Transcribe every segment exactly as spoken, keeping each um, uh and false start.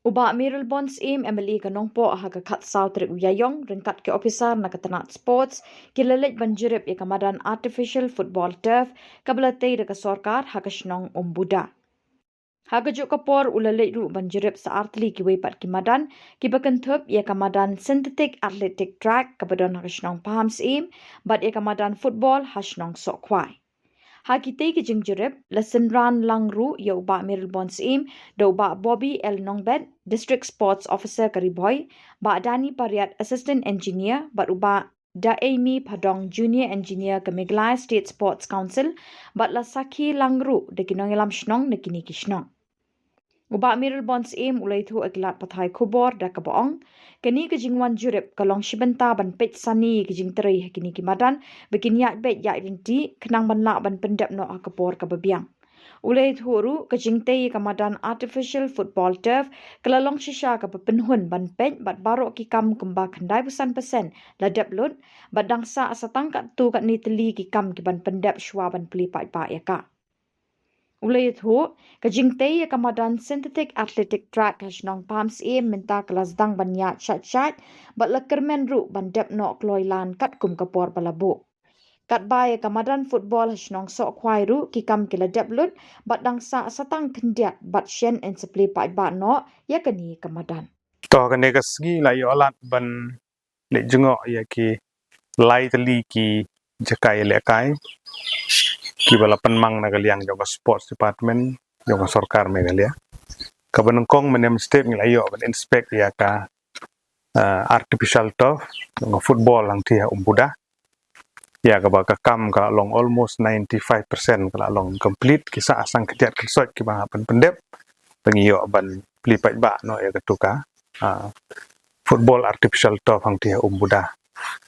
U Bah Mayralborn Syiem, M L A ka Nongpoh, ha ka khatsaw tarik u Ïaïong, ryngkat ki ophisar na ka tnat sports, ki la leit ban jurip ïa ka madan artificial football turf, kaba la tei da ka sorkar ha ka shnong Umbuda. Ha kajuh ka por u la leit ruh ban jurip sa artylli kiwei pat ki madan, kiba kynthup ïa ka madan synthetic athletic track kaba don ha ka shnong Pahamsyiem, bad ïa ka madan football ha shnong Sohkhwai. Ha kitei ki jingjurip, la synran lang ruh ïa u Bah Mayralborn Syiem, da u Bah Bobby L Nongbet, District Sports Officer ka Ri Bhoi, Bah Danny Pariat, Assistant Engineer, bad u Bah Da Amy Phadong, Junior Engineer ka Meghalaya State Sports Council, bad la sakhi lang ruh da ki nongïalam shnong na kine ki shnong. U Bah Mayralborn Syiem u la ïathuh ïa ki lad pathai khubor da kaba ong, kane ka jingwan jurip ka long shibynta ban peit sani ïa ki jingtrei ha kine ki madan, ba kin ïaid beit ïaid ryntih, khnang ban lah ban pyndep noh ha ka por kaba biang. U la ïathuh ruh, ka jingtei ïa ka madan artificial football turf, ka la long shisha kaba pynhun ban peit bad baroh ki kam kumba khyndai phew san percent la dep lut, bad dang sah sa tang katto katne tylli ki kam kiban pyndep shuwa ban plie paidbah ïa ka. U la ïathuh, ka jingtei ïa ka madan synthetic athletic track ha shnong Pahamsyiem mynta ka la sdang ban ïaid shait shait, bad la kyrmen ruh ban dep noh kloi lan katkum ka por ba la buh. Katba ïa ka madan football ha shnong Sohkhwai ruh ki kam ki la dep lut, bad dang sah sa tang khyndiat bad shen yn sa plie paidbah noh ïa kane ka madan. To kane ka sngi la ïoh lad ban leit jngoh ïa ki lai tylli ki jaka ïalehkai kiba la pynmang na ka liang jong ka Sports Department jong ka sorkar Meghalaya. Kaba nyngkong mynne mynstep ngi la ïoh ban inspect ïa ka, ah, artificial turf jong ka football hangtei ha Umbuda. Ïa kaba ka kam ka la long almost ninety-five percent, ka la long complete, ki sah sa tang khyndiat khynsoit kiba hap ban pyndep. Ba ngi ïoh ban plie paidbah noh ïa katu ka, ah, football artificial turf hangtei ha Umbuda.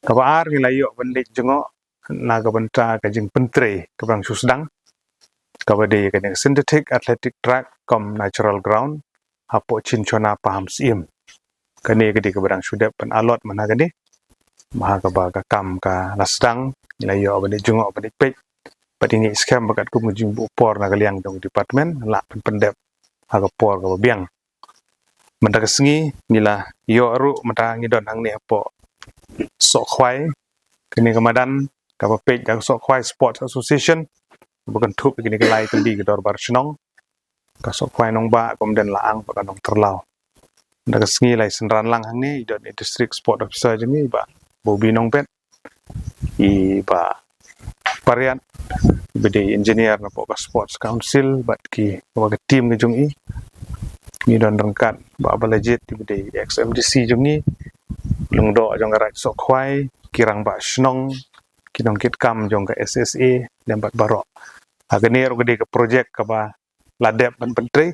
Kaba ar ngi la ïoh ban leit jngoh na ka bynta ka jingpyntrei kaba dang shu sdang, kaba dei kane ka synthetic athletic track cum natural ground hapoh Chinchona Pahamsyiem. Kane ka dei kaba dang shu dep ban allot mynta ka dei. Bad ha kaba ka kam ka la sdang, ngi la ïoh ban leit jngoh ban leit peit. Bad ngi ngeit skhem ba katkum ka jingbuh por na ka liang jong department, lah ban pyndep ha ka por kaba biang. Mynta ka sngi ngi la ïoh ruh, mynta ngi don hangne hapoh Sohkhwai, kane ka madan kaba peit da ka Sohkhwai Sports Association, ba kynthup ïa kine ki lai tylli ki dorbar shnong, ka Sohkhwai Nongbah, Umden Laang bad ka Nongtyrlaw. Mynta ka sngi la synran lang hangne, i don i District Sport Officer jong ngi, Bah Bobby Nongbet, i Bah Pariat, ba dei engineer napoh ka Sports Council, bad ki, bad ka team ka jong i. Ngi don ryngkat Bah Balajied, ba dei ex M D C jong ngi, Lyngdoh jong ka Raid Sohkhwai, ki rangbah shnong, ki nongkitkam jong ka S S A, lem bad baroh. Ha kane ruh ka dei ka project kaba la dep ban pyntrei.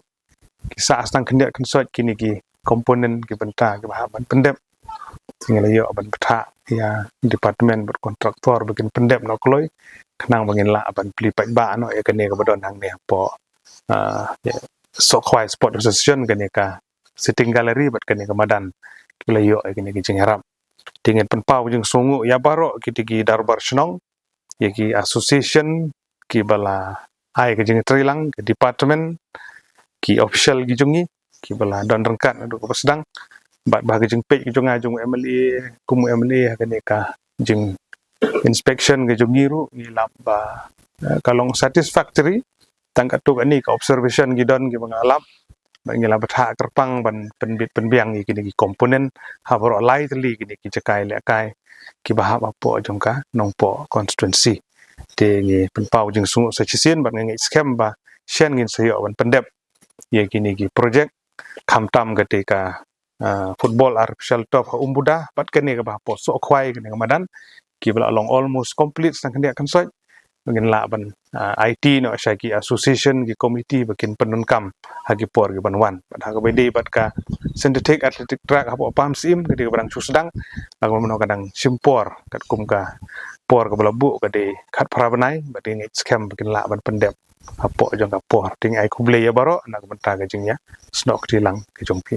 Ki sah sa tang khyndiat khynsoit kine ki component, ki bynta kiba hap ban pyndep. Ngi la ïoh ban bthah ïa department bad contractor ba kin pyndep noh kloi, khnang ba ngin lah ban plie paidbah noh ïa kane kaba don hangne hapoh, ah, ïa Sohkhwai Sport Association, kane ka sitting gallery bad kane ka madan, kiba la ïoh ïa kine ki jingïarap. Te ngin pynpaw jingsngewnguh ïa baroh kitei ki dorbar shnong, ïa ki association kiba la ai ka jingtreilang, ka department, ki official ki jong ngi kiba la don ryngkat naduh kaba sdang. Bad ba ha ka jingpeit ka jong nga jong u M L A, kum u M L A ha kane ka jing inspection ka jong ngi ruh, ngi lap ba, eh, ka long satisfactory. Tang katto katne ka observation ki don kiba nga lap, ba ngi la bthah kyrpang ban pynbit pynbiang ïa kine ki component ha baroh lai tylli kine ki jaka ïalehkai kiba hap hapoh jong ka Nongpoh constituency. Te ngi pynpaw jingsngewnguh sa shisien, bad nga ngeit skhem ba shen ngin sa ïoh ban pyndep ïa kine ki project, khamtam katei ka, ah, football artificial turf ha Umbuda, bad kane kaba hapoh Sohkhwai, kane ka madan, kiba la long almost complete sa tang khyndiat khynsoit. Ba ngin lah ban, ah, aiti noh sha ki association, ki committee ba kin pyndonkam ha ki por kiban wan. Bad ha kaba ïadei bad ka synthetic athletic track hapoh Pahamsyiem, ka dei kaba dang shu sdang, la kumno ka dang shim por, katkum ka por kaba la buh ka dei khatphra bnai, bad ngi ngeit skhem ba kin lah ban pyndep hapoh jong ka por. Te ngi ai khublei ïa baroh na ka bynta ka jingïasnoh kti lang ka jong phi.